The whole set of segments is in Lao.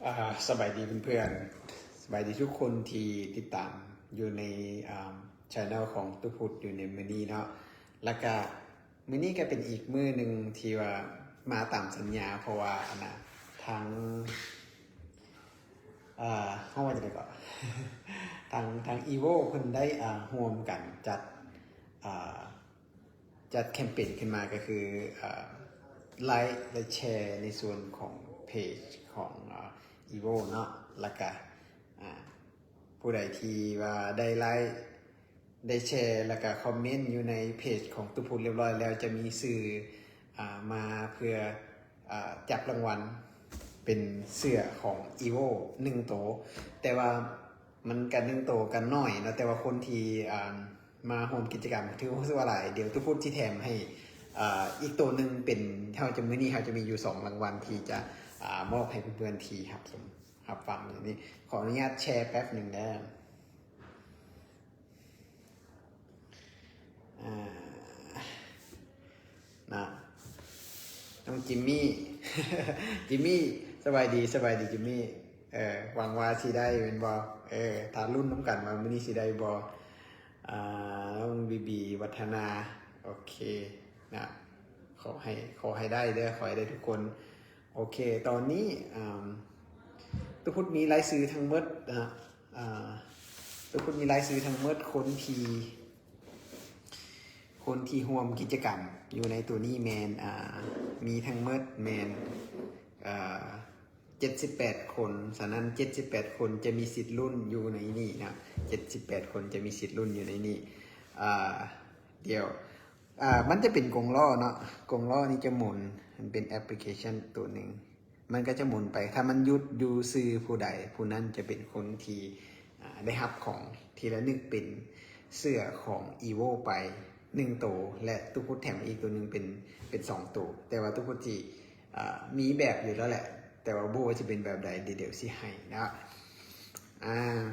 ອ່າ ສະບາຍດີເພື່ອນໆ ສະບາຍດີທຸກຄົນທີ່ຕິດຕາມຢູ່ໃນ ອ່າ channel ຂອງຕຸພຸດຢູ່ໃນມື້ນີ້ເນາະ. ແລ້ວກະມື້ນີ້ກະເປັນອີກມື້ໜຶ່ງທີ່ວ່າມາຕາມສັນຍາ ເພາະວ່າອັນນະ ທາງ ອ່າ ເຮົາວ່າຈັ່ງໃດເກາະ ທາງ ທາງ Evo ເພິ່ນໄດ້ ອ່າ ຮ່ວມກັນຈັດ ອ່າ ຈັດແຄມເປນຂຶ້ນມາ ກໍຄື ເອີ ໄລ ແລະ ແຊ ໃນສ່ວນຂອງເພຈຂອງ ເອີ Evo ເນາະ. ແລ້ວກະ ອ່າ ຜູ້ໃດທີ່ວ່າໄດ້ໄລ ໄດ້ແຊ ແລ້ວກະຄອມເມັນຢູ່ໃນເພຈຂອງຕຸພຸດຮຽບຮ້ອຍແລ້ວ ຈະມີຊື່ ອ່າ ມາເພື່ອ ອ່າ ຈັບລາງວັນເປັນເສື້ອຂອງ Evo ໜຶ່ງໂຕ. ແຕ່ວ່າ ມັນກະໜຶ່ງໂຕກະໜ້ອຍເນາະ ແຕ່ວ່າຄົນທີ່ ອ່າ ມາຮ່ວມກິດຈະກຳຖືວ່າຮູ້ສຶກວ່າຫຼາຍ. ດຽວຕຸພຸດຊິແຖມໃຫ້ ອ່າ ອີກໂຕໜຶ່ງເປັນ ເຮົາຈະ ມື້ນີ້ເຮົາຈະມີຢູ່ສອງລາງວັນທີ່ຈະ ອ່າ ມອບໃຫ້ເພື່ອນໆທີ່ຮັບຊົມ ຮັບຟັງຢູ່ນີ້. ຂໍອະນຸຍາດແຊແປັບໜຶ່ງເດີ. ອ່າ ນະ ນ້ອງຈິມມີ້ ຈິມມີ້ ສະບາຍດີ ສະບາຍດີຈິມມີ້. ເອີ ຫວັງວ່າຊິໄດ້ແມ່ນບໍ່? ເອີ ຖ້າລຸ້ນນຳກັນວ່າມື້ນີ້ຊິໄດ້ບໍ່? ອ່າ ນ້ອງບີບີ ວັດທະນາ ໂອເຄນະ ຂໍໃຫ້ ຂໍໃຫ້ໄດ້ເດີ ຂໍໃຫ້ໄດ້ທຸກຄົນ. ໂອເຄ ຕອນນີ້ ອ່າ ຕຸພຸດມີລາຍຊື່ທັງໝົດນະ ອ່າ ຕຸພຸດມີລາຍຊື່ທັງໝົດ ຄົນທີ່ ຄົນທີ່ຮ່ວມກິດຈະກຳຢູ່ໃນໂຕນີ້ແມ່ນ ອ່າ ມີທັງໝົດແມ່ນ ເອີ ເຈັດສິບແປດຄົນ. ສະນັ້ນ ເຈັດສິບແປດຄົນຈະມີສິດລຸ້ນຢູ່ໃນນີ້ນະ ເຈັດສິບແປດຄົນຈະມີສິດລຸ້ນຢູ່ໃນນີ້. ອ່າ ດຽວ ອ່າ ມັນຈະເປັນກົງລໍ້ເນາະ ກົງລໍ້ນີ້ຈະໝູນ ມັນເປັນແອັບພລິເຄຊັນໂຕໜຶ່ງ ມັນກໍຈະໝູນໄປ. ຖ້າມັນຢຸດຢູ່ຊື່ຜູ້ໃດ ຜູ້ນັ້ນຈະເປັນຄົນທີ່ ອ່າ ໄດ້ຮັບຂອງທີ່ລະນຶກເປັນເສື້ອຂອງ Evo ໄປໜຶ່ງໂຕ ແລະ ຕຸພຸດແຖມອີກໂຕໜຶ່ງເປັນ ເປັນສອງໂຕ. ແຕ່ວ່າຕຸພຸດຊິ ອ່າ ມີແບບຢູ່ແລ້ວແຫຼະ ແຕ່ວ່າບໍ່ຮູ້ວ່າຈະເປັນແບບໃດ ດຽວ ດຽວຊິໃຫ້ເນາະ. ອ່າ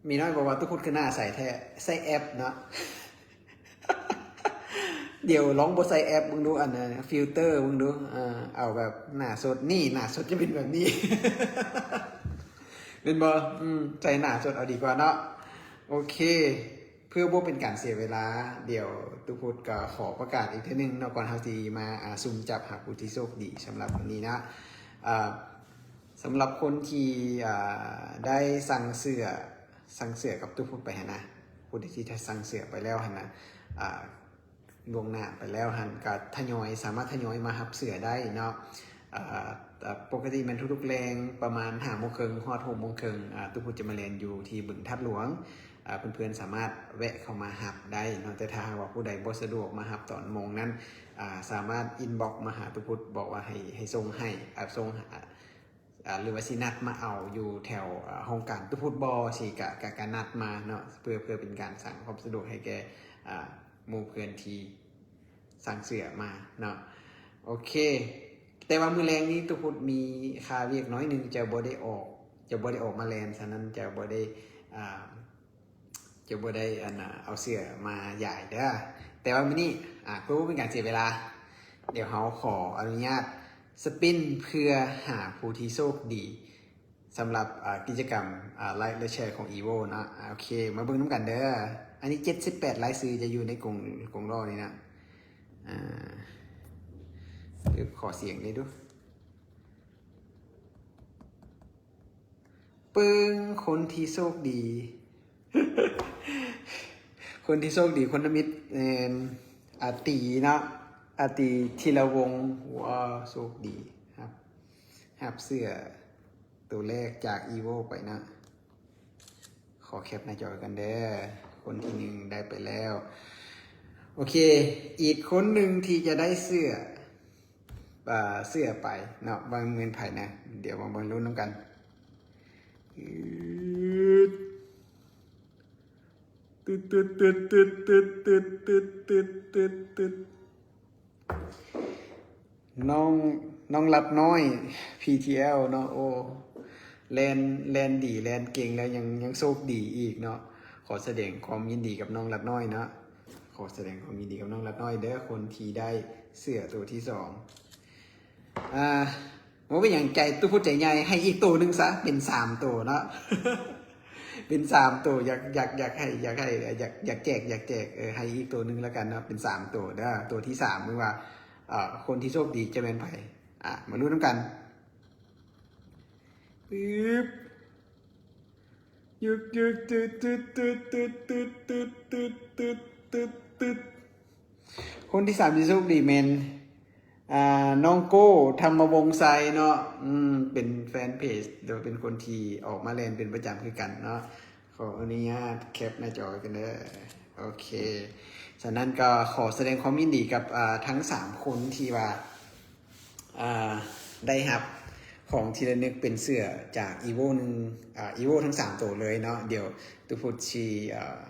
ມີນ້ອຍບອກວ່າ ຕຸພຸດຄືໜ້າໃສແທ້ ໃຊ້ແອັບເນາະ. ດຽວລອງບໍ່ໃຊ້ແອັບເບິ່ງດູ ອັນ ຟິວເຕີເບິ່ງດູ ເອີ ເອົາແບບໜ້າສົດ ນີ້ໜ້າສົດຈະເປັນແບບນີ້ ແມ່ນບໍ່? ອືມ ໃຊ້ໜ້າສົດເອົາດີກວ່າເນາະ. ໂອເຄ ເພື່ອບໍ່ເປັນການເສຍເວລາ ດຽວຕຸພຸດກໍຂໍປະກາດອີກເທື່ອໜຶ່ງເນາະ ກ່ອນເຮົາຊິມາ ອ່າ ສຸ່ມຈັບຫາຜູ້ທີ່ໂຊກດີສຳລັບມື້ນີ້ນະ. ອ່າ ສຳລັບຄົນທີ່ ອ່າ ໄດ້ສັ່ງເສື້ອ ສັ່ງເສື້ອກັບຕຸພຸດໄປຫັ້ນນະ ຜູ້ໃດທີ່ໄດ້ສັ່ງເສື້ອໄປແລ້ວຫັ້ນນະ ອ່າ ລ່ວງໜ້າໄປແລ້ວຫັ້ນ ກໍທະຍອຍ ສາມາດທະຍອຍມາຮັບເສື້ອໄດ້ເນາະ. ເອີ ປົກກະຕິແມ່ນທຸກໆແລງປະມານຫ້າໂມງເຄິ່ງຮອດຫົກໂມງເຄິ່ງ ອ່າ ຕຸພຸດຈະມາແລ່ນຢູ່ທີ່ບຶງທາດຫຼວງ. ອ່າ ເພື່ອນໆສາມາດແວະເຂົ້າມາຮັບໄດ້ເນາະ ແຕ່ຖ້າຫາກວ່າຜູ້ໃດບໍ່ສະດວກມາຮັບຕອນໂມງນັ້ນ ອ່າ ສາມາດອິນບັອກມາຫາຕຸພຸດ ບອກວ່າໃຫ້ ໃຫ້ສົ່ງໃຫ້ ອ່າ ສົ່ງ ອ່າ ອ່າ ຫຼືວ່າຊິນັດມາເອົາຢູ່ແຖວ ອ່າ ຫ້ອງການຕຸພຸດບໍ່ ຊິກະ ກະ ກະນັດມາເນາະ ເພື່ອ ເພື່ອເປັນການສ້າງຄວາມສະດວກໃຫ້ແກ່ ອ່າ ໝູ່ເພື່ອນທີ່ສັ່ງເສື້ອມາເນາະ. ໂອເຄ ແຕ່ວ່າມື້ແລງນີ້ຕຸພຸດມີຄາວຽກໜ້ອຍໜຶ່ງ ຈະບໍ່ໄດ້ອອກ ຈະບໍ່ໄດ້ອອກມາແລ່ນ ສະນັ້ນຈະບໍ່ໄດ້ ອ່າ ຈະບໍ່ໄດ້ ອັນ ເອົາເສື້ອມາຢາຍເດີ. ແຕ່ວ່າມື້ນີ້ ອ່າ ເພື່ອບໍ່ເປັນການເສຍເວລາ ດຽວເຮົາຂໍອະນຸຍາດສະປິນເພື່ອຫາຜູ້ທີ່ໂຊກດີ ສຳລັບ ອ່າ ກິດຈະກຳ ອ່າ ໄລ ແລະ ແຊ ຂອງ Evo ເນາະ. ໂອເຄ ມາເບິ່ງນຳກັນເດີ. ອັນນີ້ເຈັດສິບແປດລາຍຊື່ຈະຢູ່ໃນກົງ ກົງລໍ້ນີ້ນະ. ອ່າ ຂໍສຽງໜ້ອຍດູ. ປຶ້ງ ຄົນທີ່ໂຊກດີ ຄົນທີ່ໂຊກດີຄົນທຳອິດແມ່ນອາຕີເນາະ ອາຕີ ທີລະວົງ. ວ້າວ ໂຊກດີ ຮັບ ຮັບເສື້ອໂຕແລກຈາກ Evo ໄປເນາະ. ຂໍແຄປໜ້າຈໍກັນເດີ ຄົນທີໜຶ່ງໄດ້ໄປແລ້ວ. ໂອເຄ ອີກຄົນໜຶ່ງທີ່ຈະໄດ້ເສື້ອ ອ່າ ເສື້ອໄປເນາະ ວ່າແມ່ນໃຜນະ ດຽວມາເບິ່ງລຸ້ນນຳກັນ. ຕຶດ ຕຶດ ຕຶດ ຕຶດ ຕຶດ ຕຶດ ຕຶດ ຕຶດ ຕຶດ. ນ້ອງ ນ້ອງລັດນ້ອຍ ພີທີແອລ ເນາະ. ໂອ້ ແລ່ນ ແລ່ນດີ ແລ່ນເກັ່ງ ແລ້ວຍັງ ຍັງໂຊກດີອີກເນາະ. ຂໍສະແດງຄວາມຍິນດີກັບນ້ອງລັດນ້ອຍເນາະ. ຂໍສະແດງຄວາມຍິນດີກັບນ້ອງລັດນ້ອຍເດີ ຄົນທີ່ໄດ້ເສື້ອໂຕທີສອງ. ອ່າ ບໍ່ເປັນຫຍັງ ໃຈ ຕຸພຸດໃຈໃຫຍ່ ໃຫ້ອີກໂຕໜຶ່ງຊະ ເປັນສາມໂຕເນາະ ເປັນສາມໂຕ ຢາກ ຢາກ ຢາກໃຫ້ ຢາກໃຫ້ ຢາກ ຢາກແຈກ ຢາກແຈກ ເອີ ໃຫ້ອີກໂຕໜຶ່ງແລ້ວກັນເນາະ ເປັນສາມໂຕເດີ ໂຕທີສາມ ເບິ່ງວ່າ ເອີ ຄົນທີ່ໂຊກດີຈະແມ່ນໃຜ ອ່າ ມາລຸ້ນນຳກັນ ປຶບ ຍຶກໆ ຕຶດໆ ຕຶດໆ ຕຶດໆ ຕຶດໆ ຕຶດໆ ຕຶດໆ ຕຶດໆ ຄົນທີສາມທີ່ໂຊກດີແມ່ນ ອ່າ ນ້ອງໂກ້ ທຳມະວົງໄຊເນາະ ອືມ ເປັນແຟນເພຈ ຫຼືວ່າເປັນຄົນທີ່ອອກມາແລ່ນເປັນປະຈຳຄືກັນເນາະ ຂໍອະນຸຍາດແຄປໜ້າຈໍກັນເດີ ໂອເຄ ສະນັ້ນກໍຂໍສະແດງຄວາມຍິນດີກັບ ອ່າ ທັງສາມຄົນທີ່ວ່າ ອ່າ ໄດ້ຮັບຂອງທີ່ລະນຶກເປັນເສື້ອຈາກອີໂວໜຶ່ງ ອ່າ ອີໂວທັງສາມໂຕເລີຍເນາະ ດຽວຕຸພຸດຊິ ອ່າ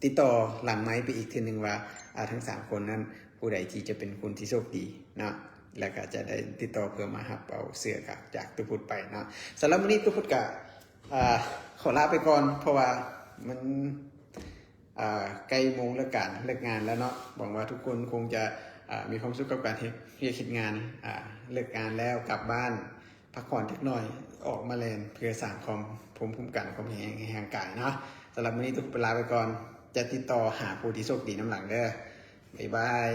ຕິດຕໍ່ຫຼັງໄມໄປອີກເທື່ອໜຶ່ງວ່າ ອ່າ ທັງສາມຄົນນັ້ນ ຜູ້ໃດທີ່ຈະເປັນຄົນທີ່ໂຊກດີເນາະ ແລ້ວກໍຈະໄດ້ຕິດຕໍ່ເພື່ອມາຮັບເອົາເສື້ອຈາກ ຈາກຕຸພຸດໄປເນາະ ສຳລັບມື້ນີ້ຕຸພຸດກະ ອ່າ ຂໍລາໄປກ່ອນ ເພາະວ່າມັນ ອ່າ ໃກ້ໂມງເລີກການເລີກງານແລ້ວເນາະ ຫວັງວ່າທຸກຄົນຄົງຈະ ອ່າ ມີຄວາມສຸກກັບການເຮັດວຽກເຮັດງານ ອ່າ ເລີກງານແລ້ວກັບບ້ານ ພັກຜ່ອນຈັກໜ່ອຍ ອອກມາແລ່ນເພື່ອສ້າງຄວາມພູມຄຸ້ມກັນ ຄວາມແຂງແຮງໃຫ້ຮ່າງກາຍເນາະ ສຳລັບມື້ນີ້ຕຸພຸດລາໄປກ່ອນ ຈະຕິດຕໍ່ຫາຜູ້ທີ່ໂຊກດີນຳຫຼັງເດີ ບາຍບາຍ.